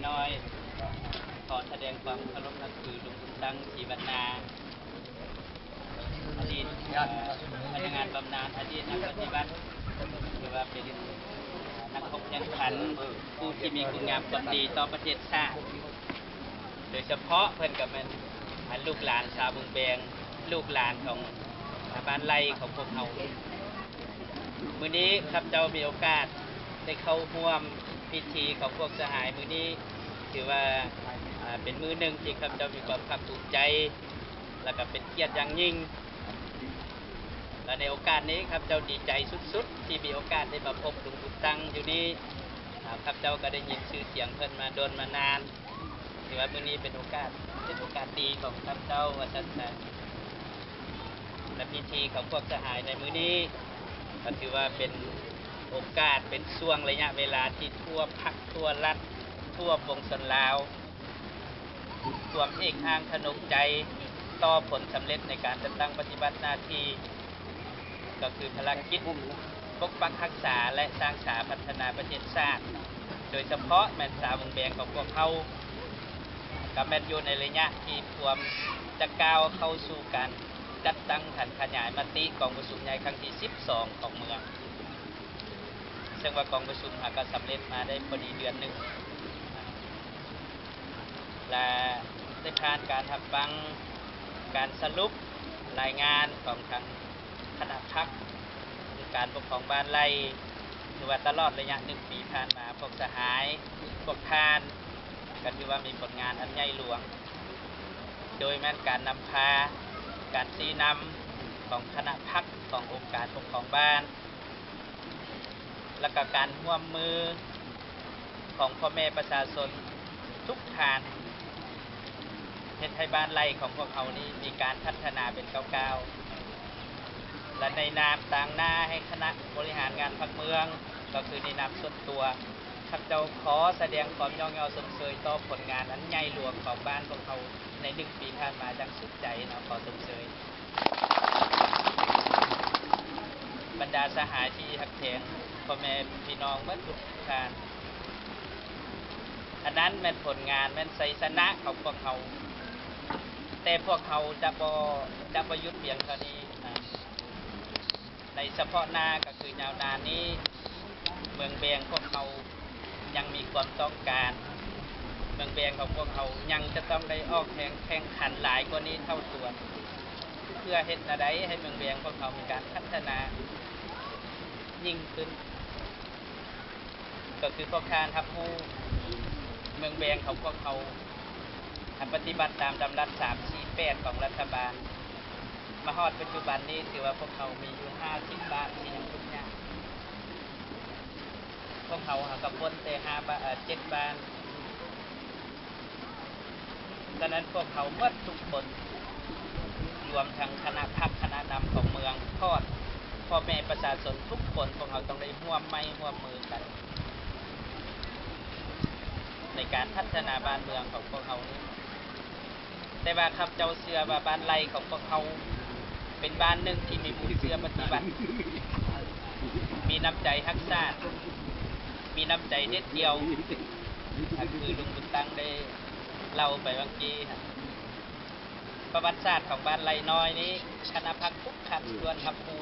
ນ້ອຍ ຂໍສະແດງຄວາມເຄົາລົບນັບຖື ລຸງບຸນຕັງ ສີວັນນາ ອະດີດ ເອີ ພະນັກງານບຳນານ ອະດີດນັກປະຕິບັດ ຫຼືວ່າເປັນນັກຮົບແຂ່ງຂັນ ຜູ້ທີ່ມີຄຸນງາມຄວາມດີຕໍ່ປະເທດຊາດ. ໂດຍສະເພາະເພິ່ນກໍແມ່ນ ອາ ລູກຫຼານຊາວເມືອງແບງ ລູກຫຼານຂອງ ອາ ບ້ານໄລ່ຂອງພວກເຮົາ. ມື້ນີ້ຂ້າພະເຈົ້າມີໂອກາດໄດ້ເຂົ້າຮ່ວມພິທີຂອງພວກສະຫາຍມື້ນີ້ ຖືວ່າ ອາ ເປັນມື້ໜຶ່ງທີ່ຂ້າພະເຈົ້າມີຄວາມພາກພູມໃຈ ແລະກໍເປັນກຽດຢ່າງຍິ່ງ. ແລະໃນໂອກາດນີ້ ຂ້າພະເຈົ້າດີໃຈສຸດໆ ທີ່ມີໂອກາດໄດ້ມາພົບລຸງບຸນຕັງຢູ່ນີ້. ອາ ຂ້າພະເຈົ້າກໍໄດ້ຍິນຊື່ສຽງເພິ່ນມາດົນມານານ. ຖືວ່າມື້ນີ້ເປັນໂອກາດ ເປັນໂອກາດດີຂອງຂ້າພະເຈົ້າວ່າຊັ້ນຊະ. ແລະພິທີຂອງພວກສະຫາຍໃນມື້ນີ້ ກໍຖືວ່າເປັນໂອກາດ ເປັນຊ່ວງໄລຍະເວລາທີ່ທົ່ວພັກທົ່ວລັດ ທົ່ວປວງຊົນລາວ ຄວາມເອກອ້າງທະນົງໃຈຕໍ່ຜົນສຳເລັດໃນການຈັດຕັ້ງປະຕິບັດໜ້າທີ່ ກໍຄືພາລະກິດປົກປັກຮັກສາ ແລະ ສ້າງສາພັດທະນາປະເທດຊາດ, ໂດຍສະເພາະແມ່ນຊາວເມືອງແບງຂອງພວກເຮົາ ກໍແມ່ນຢູ່ໃນໄລຍະທີ່ພວມຈະກ້າວເຂົ້າສູ່ການຈັດຕັ້ງຂັນຂະຫຍາຍມະຕິກອງປະຊຸມໃຫຍ່ຄັ້ງທີສິບສອງຂອງເມືອງ, ເຊິ່ງວ່າກອງປະຊຸມຫາກໍສຳເລັດມາໄດ້ພໍດີເດືອນໜຶ່ງ ແລະ ໄດ້ຜ່ານການຮັບຟັງການສະຫຼຸບລາຍງານຂອງທາງຄະນະພັກ ອົງການປົກຄອງບ້ານໄລ່ ຖືວ່າຕະຫຼອດໄລຍະໜຶ່ງປີຜ່ານມາ ພວກສະຫາຍ ພວກທ່ານ ກໍຖືວ່າມີຜົນງານອັນໃຫຍ່ຫຼວງ ໂດຍແມ່ນການນຳພາ ການຊີ້ນຳຂອງຄະນະພັກ ຂອງອົງການປົກຄອງບ້ານ ແລະ ກະການຮ່ວມມືຂອງພໍ່ແມ່ປະຊາຊົນທຸກທ່ານ ເຮັດໃຫ້ບ້ານໄລ່ຂອງພວກເຮົານີ້ມີການພັດທະນາເປັນກ້າວໆ ແລະ ໃນນາມຕາງໜ້າໃຫ້ຄະນະບໍລິຫານງານພັກເມືອງ ກໍຄືໃນນາມສ່ວນຕົວ ຂ້າພະເຈົ້າຂໍສະແດງຄວາມຍ້ອງຍໍຊົມເຊີຍຕໍ່ຜົນງານອັນໃຫຍ່ຫຼວງຂອງບ້ານພວກເຮົາໃນໜຶ່ງປີຜ່ານມາຢ່າງສຸດໃຈເນາະ, ຂໍຊົມເຊີຍ. ບັນດາສະຫາຍທີ່ຮັກແພງ, ພໍ່ແມ່ພີ່ນ້ອງເບິດທຸກທ່ານ, ອັນນັ້ນແມ່ນຜົນງານ, ແມ່ນໄຊຊະນະຂອງພວກເຮົາ, ແຕ່ພວກເຮົາຈະບໍ່, ຈະບໍ່ຢຸດພຽງເທົ່ານີ້ນະ. ໃນສະເພາະໜ້າກໍຄືຍາວນານນີ້, ເມືອງແບງພວກເຮົາ ຍັງມີຄວາມຕ້ອງການ, ເມືອງແບງຂອງພວກເຮົາຍັງຈະຕ້ອງໄດ້ອອກແຮງແຂ່ງຂັນຫຼາຍກວ່ານີ້ເທົ່າຕົວ ເພື່ອເຮັດແນວໃດໃຫ້ເມືອງແບງພວກເຮົາມີການພັດທະນາຍິ່ງຂຶ້ນ. ກໍຄືພວກທ່ານຮັບຮູ້ ເມືອງແບງຂອງພວກເຮົາ ປະຕິບັດຕາມດຳລັດສາມສີ່ແປດຂອງລັດຖະບານ, ມາຮອດປັດຈຸບັນນີ້ຖືວ່າພວກເຮົາມີຢູ່ຫ້າສິບບ້ານທີ່ຍັງທຸກຍາກ. ພວກເຮົາຫາກະພົ້ນແຕ່ຫ້າບ້ານ, ເອີ ເຈັດບ້ານ. ສະນັ້ນພວກເຮົາໝົດທຸກຄົນ, ລວມທັງຄະນະພັກຄະນະນຳຂອງເມືອງ, ຮອດພໍ່ແມ່ປະຊາຊົນທຸກຄົນ, ພວກເຮົາຕ້ອງໄດ້ຮ່ວມໄມ້ຮ່ວມມືກັນ ໃນການພັດທະນາບ້ານເມືອງຂອງພວກເຮົານີ້. ແຕ່ວ່າຂ້າພະເຈົ້າເຊື່ອວ່າບ້ານໄລ່ຂອງພວກເຮົາ ເປັນບ້ານໜຶ່ງທີ່ມີມູນເຊື້ອປະຕິວັດ, ມີນ້ຳໃຈຮັກຊາດ, ມີນ້ຳໃຈເດັດດ່ຽວ, ຄືລຸງບຸນຕັງໄດ້ເລົ່າໄປຫວ່າງກີ້. ປະຫວັດສາດຂອງບ້ານໄລ່ນ້ອຍນີ້ ຄະນະພັກທຸກຂັ້ນສ່ວນຮັບຮູ້